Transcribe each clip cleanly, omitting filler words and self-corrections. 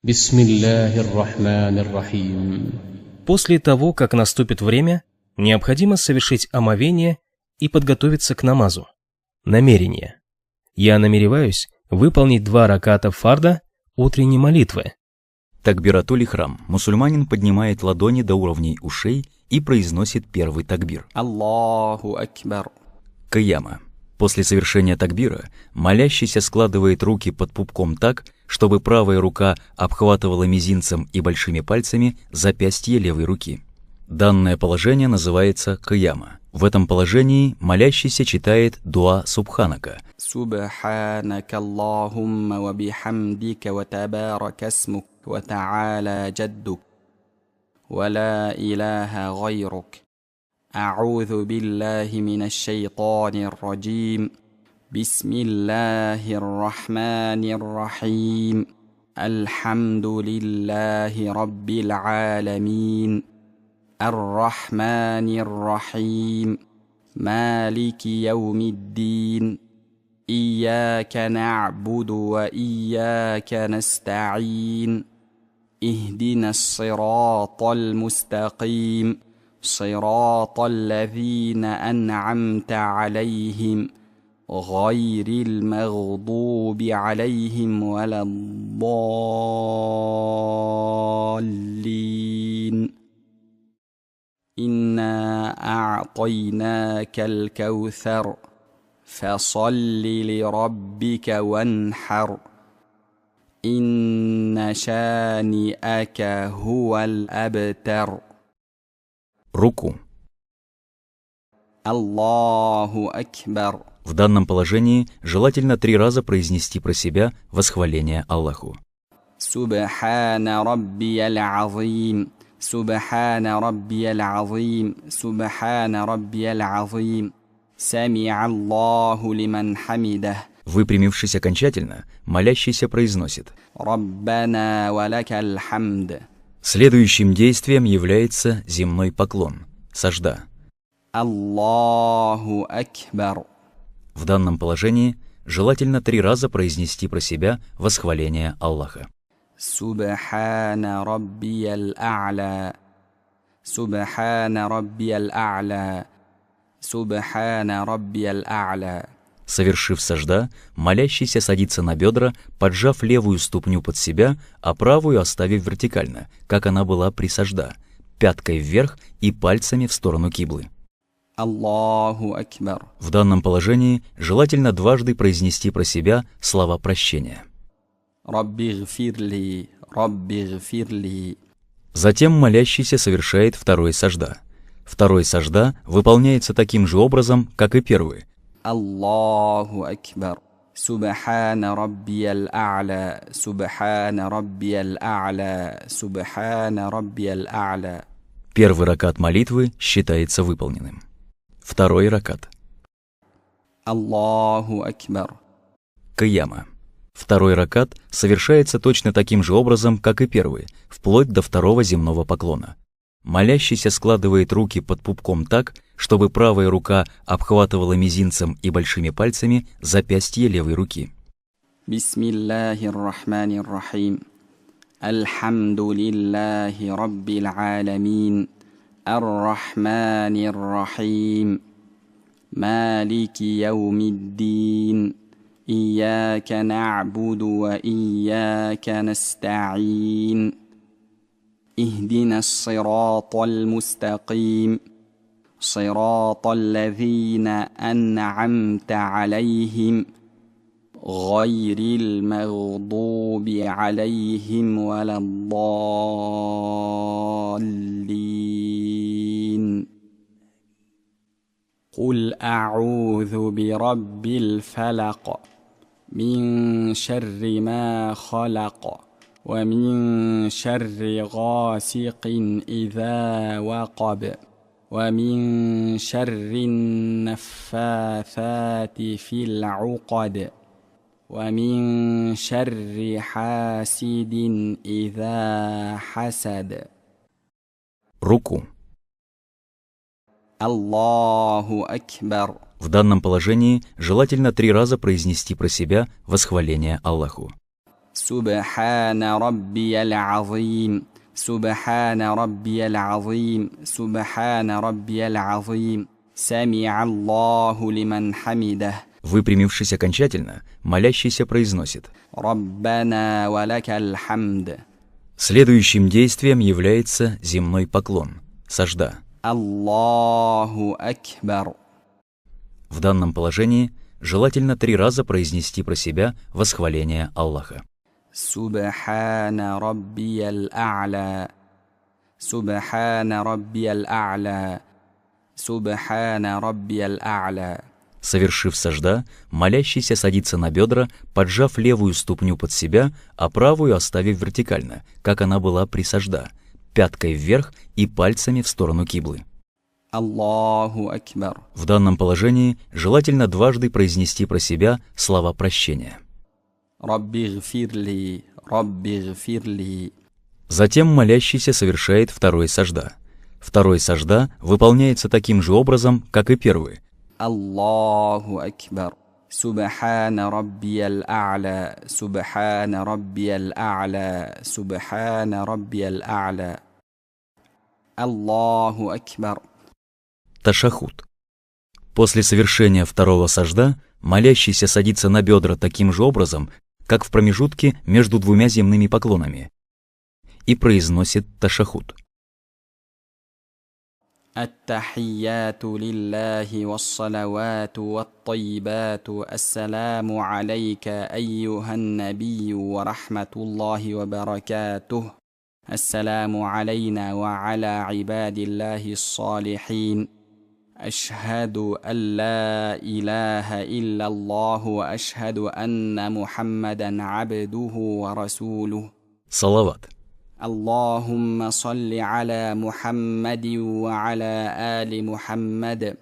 بسم الله الرحمن الرحيم. После того, как наступит время, необходимо совершить омовение и подготовиться к намазу. Намерение. Я намереваюсь выполнить 2 раката фарда утренней молитвы. Такбиратуль ихрам. Мусульманин поднимает ладони до уровней ушей и произносит первый такбир. Аллаху акбар. Кияма. После совершения такбира молящийся складывает руки под пупком так, чтобы правая рука обхватывала мизинцем и большими пальцами запястье левой руки. Данное положение называется кияма. В этом положении молящийся читает дуа Субханака. Субханака Аллахумма ва бихамдика ва табарака исмук ва та'аля джаддук ва ла илаха гайрук. أعوذ بالله من الشيطان الرجيم. بسم الله الرحمن الرحيم. الحمد لله رب العالمين. الرحمن الرحيم. مالك يوم الدين. إياك نعبد وإياك نستعين. اهدنا الصراط المستقيم. صراط الذين أنعمت عليهم غير المغضوب عليهم ولا الضالين. إنا أعطيناك الكوثر فصل لربك وانحر إن شانئك هو الأبتر. Руку. Аллаху акбар. В данном положении желательно 3 раза произнести про себя восхваление Аллаху. Субхана раббиял азим, субхана раббиял азим, субхана раббиял азим. Самиа Аллаху лиман хамидах. Выпрямившись окончательно, молящийся произносит: Раббана ва лакал хамд. Следующим действием является земной поклон, сажда. Аллаху акбар. В данном положении желательно 3 раза произнести про себя восхваление Аллаха. Субхана раббиял а'ля, субхана раббиял а'ля, субхана раббиял а'ля. Совершив сажда, молящийся садится на бедра, поджав левую ступню под себя, а правую оставив вертикально, как она была при сажда, пяткой вверх и пальцами в сторону киблы. Аллаху акбар. В данном положении желательно дважды произнести про себя слова прощения. Рабби гфирли, рабби гфирли. Затем молящийся совершает второй сажда. Второй сажда выполняется таким же образом, как и первый. Аллаху акбар. Субхана раббиял а'ля, субхана раббиял а'ля, субхана раббиял а'ля. Первый ракат молитвы считается выполненным. Второй ракат. Аллаху акбар. Кияма. Второй ракат совершается точно таким же образом, как и первый, вплоть до второго земного поклона. Молящийся складывает руки под пупком так, чтобы правая рука обхватывала мизинцем и большими пальцами запястье левой руки. Бисмиллахир рахманир рахим. Альхамдулиллахи раббил аламин. Ар-рахманир рахим. Малики яумиддин. Ияка на'буду ва ияка настаин. اهدنا الصراط المستقيم صراط الذين أنعمت عليهم غير المغضوب عليهم ولا الضالين. قل أعوذ برب الفلق من شر ما خلق ومن شر غاسق إذا وقب ومن شر النفاثات في العقد ومن شر حاسد إذا حسد. Руку. Аллаху акбар. В данном положении желательно 3 раза произнести про себя восхваление Аллаху. سبحان ربي العظيم، سبحان ربي العظيم، سبحان ربي العظيم. سمع الله لمن حمده. Выпрямившись окончательно, молящийся произносит: ربنا ولك الحمد. Следующим действием является земной поклон – сажда. الله أكبر. В данном положении желательно 3 раза произнести про себя восхваление Аллаха. سبحان ربي الأعلى، سبحان ربي الأعلى، سبحان ربي الأعلى. Совершив сажда, молящийся садится на бедра, поджав левую ступню под себя, а правую оставив вертикально, как она была при сажда, пяткой вверх и пальцами в сторону киблы. الله أكبر. В данном положении желательно дважды произнести про себя слова прощения. رب اغفر لي، رب اغفر لي. Затем молящийся совершает второй сажда. Второй сажда выполняется таким же образом, как и первый. الله أكبر. سبحان ربي الأعلى، سبحان ربي الأعلى، سبحان ربي الأعلى. الله أكبر. Ташахуд. После совершения второго сажда молящийся садится на бедра таким же образом, как в промежутке между двумя земными поклонами, и произносит ташахуд. التحيات لله والصلوات والطيبات، السلام عليك أيها النبي ورحمة الله وبركاته، السلام علينا وعلى عباد الله الصالحين، أشهد أن لا إله إلا الله وأشهد أن محمدا عبده ورسوله. Салават. اللهم صل على محمد وعلى آل محمد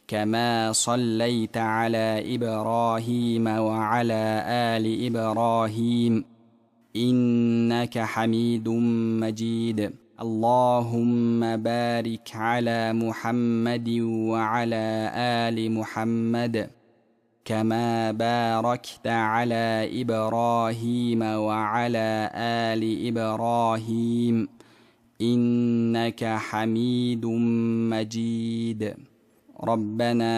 كما صليت على إبراهيم وعلى آل إبراهيم إنك حميد مجيد. اللهم بارك على محمد وعلى آل محمد كما باركت على إبراهيم وعلى آل إبراهيم إنك حميد مجيد. ربنا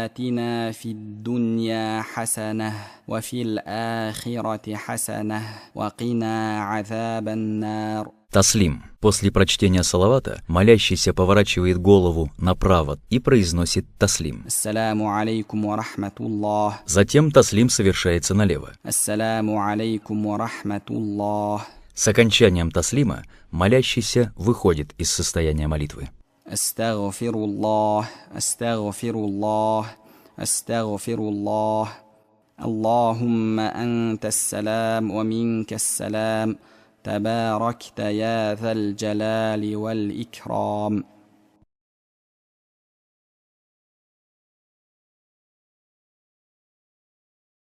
آتنا في الدنيا حسنة وفي الآخرة حسنة وقنا عذاب النار. Таслим. После прочтения салавата молящийся поворачивает голову направо и произносит таслим. السلام عليكم ورحمة الله. Затем таслим совершается налево. السلام عليكم ورحمة الله. С окончанием таслима молящийся выходит из состояния молитвы. أستغفر الله، أستغفر الله، أستغفر الله. اللهم أنت السلام ومنك السلام، تباركت يا ذا الجلال والإكرام.